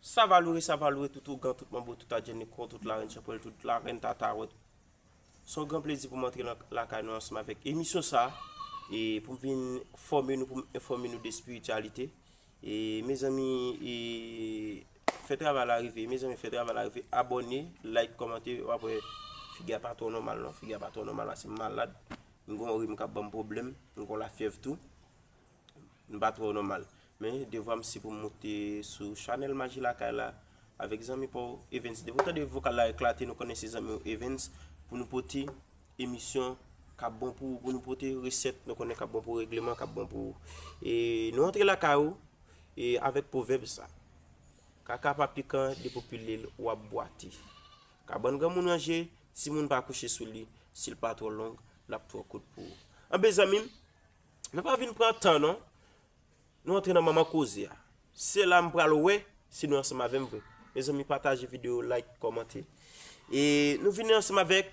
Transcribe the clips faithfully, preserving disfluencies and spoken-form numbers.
Sa va loure, sa va loure, tout ougan, tout manbo, tout adjènikon, tout larèn chanpwèl, tout larèn tatawèt. Se yon gran plezi pou m antre lan- lakay nou ansanm avèk emisyon sa a, e pou m vin fòme nou, pou m enfòme nou de espirityalite. E mezanmi, e fè travay la rive, mezanmi, fè travay la rive, abòne, like, kòmante, w ap wè figi a pa twò nòmal non, figi a pa twò nòmal, paske m malad, m gon rim k ap ban m pwoblèm, m gon lafyèv tou. M pa twò nòmal. Men, devwa m se pou m moute sou chanèl Maji Lakay la avèk zanmi pa w Evens. Depi w tande vokal la eklate, nou konnen se zanmi w Evens pou nou pote emisyon k ap bon pou ou, pou nou pote resèt, nou konnen k ap bon pou ou, regleman k ap bon pou ou. E nou antre lakay ou, e avèk pwovèb sa. Kaka pa pikan, depopile l, w ap bwate. Kabann granmoun ranje, timoun pa kouche sou li, si l pa twò long, l ap twò kout pou ou. Anben zanmi m, nou pa vin pran tan non. Nou antre nan manman koze a. Se la m pral wè si nou ansanm avè m vre. Mezanmi, pataje videyo, like, kòmante. E nou vini ansanm avèk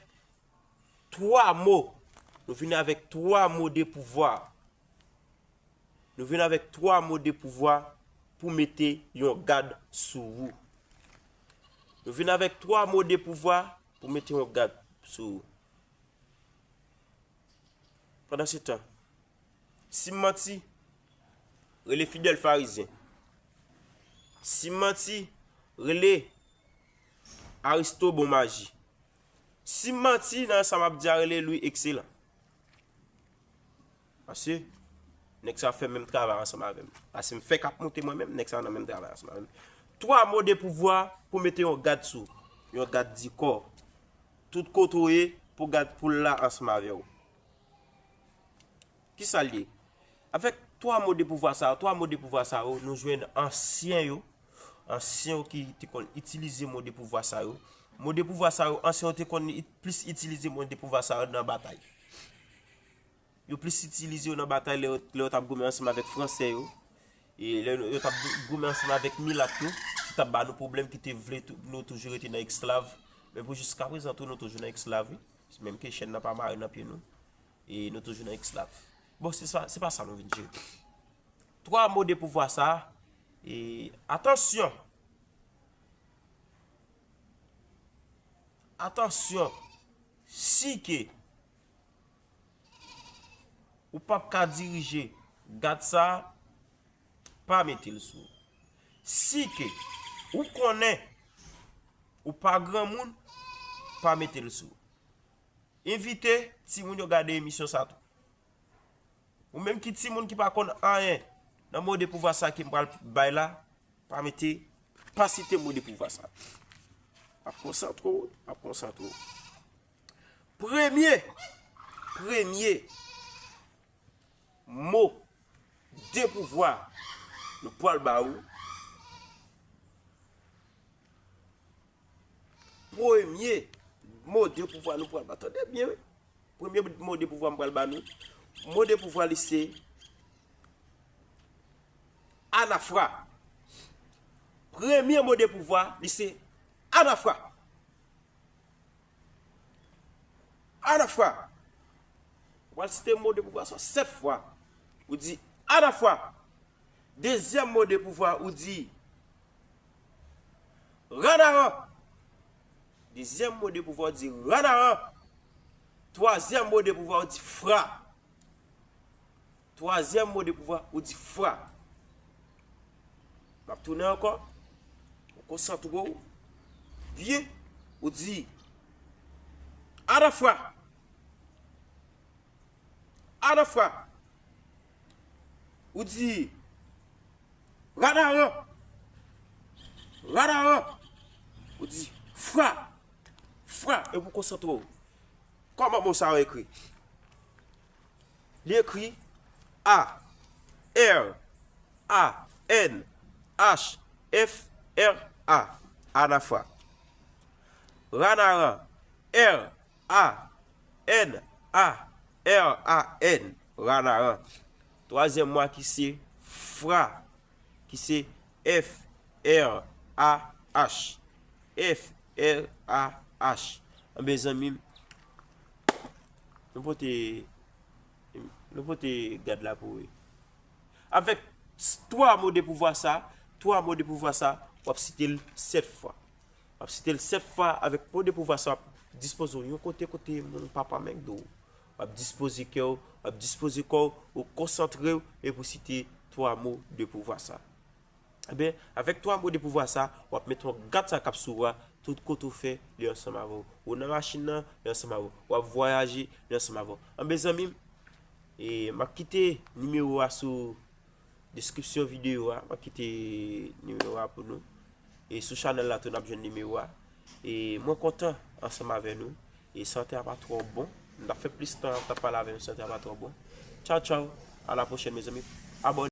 twa mo. Nou vini avèk twa mo de pouvwa. Nou vini avèk twa mo de pouvwa pou mete yon gad sou ou. Nou vini avèk twa mo de pouvwa pou mete yon gad sou ou. Pandansetan, si m manti, rele Fidèl Farizyen. Si m manti, rele Aristo Bon Maji. Si m manti nan sa m ap di a, rele Louis Excellent. Paske nèg sa fè menm travay ansanm avè m. Paske m fèk ap moute mwen menm, nèg sa nan menm travay ansanm avè m. Twa mo de pouvwa pou mete yon gad sou, yon gad di kò. Tout kote w ye, pou gad pou l la ansanm avè w. Kisa l ye? Avèk twa mo de pouvwa sa yo, twa mo de pouvwa sa yo, nou jwenn ansyen yo, ansyen yo ki te konn itilize mo de pouvwa sa yo. Mo de pouvwa sa yo, ansyen yo te konn it- plis itilize mo de pouvwa sa yo nan batay. Yo plis itilize yo nan batay lè yo, lè yo t ap goumen ansanm avèk Fransè yo. E lè yo t ap goumen ansanm avèk milat yo, ki t ap ba nou pwoblèm, ki te vle tou- nou toujou rete nan esklav. Men pou jiskaprezan tou, nou toujou nan esklav, wi. Menm ke chèn nan pa mare nan pye nou, e nou toujou nan esklav. Bon, se sa, se pa sa nou vin jere. Twa mo de pouvwa sa a, e atansyon! Atansyon! Si ke ou p ap ka dirije gad sa a, pa mete l sou ou. Si ke ou konnen ou pa granmoun, pa mete l sou ou. Envite timoun yo gade emisyon sa tou. Ou menm ki timoun ki pa konn anyen nan mo de pouvwa sa ke m pral bay la, pa mete, pa site mo de pouvwa sa. Ap konsantre w, ap konsantre w. Premye, premye mo de pouvwa nou pral ba ou. Premye mo de pouvwa nou pral ba. Tande byen, wi. Premye mo de pouvwa m pral ba nou. Mo de pouvwa li se anafra. Premye mo de pouvwa li se anafra. Anafra. Ou pral site mo de pouvwa sa sèt fwa. Ou di anafra. Dezyèm mo de pouvwa, ou di ranaran. Dezyèm mo de pouvwa, ou di ranaran. Twazyèm mo de pouvwa, ou di fra. Twazyèm mo de pouvwa, ou di fra. M ap tounen ankò. Ou konsantre w byen. Ou di anafra. Anafra. Ou di ranaran. Ranaran. Ou di fra. Fra. Epi w konsantre w. Kòman mo sa yo ekri? Li ekri A, R, A, N, H, F, R, A. Anafra. Ranaran. R, A, N, A, R, A, N. Ranaran. Twazyèm mo a ki se fra, ki se F, R, A, H. F, R, A, H. Anben, zanmi m, nou pote, nou pote gad la pou ou. Avèk twa mo de pouvwa sa, twa mo de pouvwa sa, w ap site l sèt fwa. W ap site l sèt fwa avèk mo de pouvwa sa, w ap dispoze w yon kote, kote moun pa pa mèk do w. W ap dispoze kè w, w ap dispoze kò w, ou konsantre w, epi w site twa mo de pouvwa sa. Ebyen, avèk twa mo de pouvwa sa, w ap met yon gad sa k ap sou ou a, tout kote w fè, li ansanm avè w. Ou nan machin nan, li ansanm avè w. W ap vwayaje, li ansanm avè w. Anben, zanmi m, e, m ap kite nimewo a sou deskripsyon videyo a, m ap kite nimewo a pou nou. E sou chanèl la tou, n ap jwenn nimewo a. E mwen kontan ansanm avè nou. E sante a pa twò bon. M t ap fè plis tan ap pale avè nou, sante a pa twò bon. Tchaw, tchaw. A la pwochèn, mezanmi. Abòne.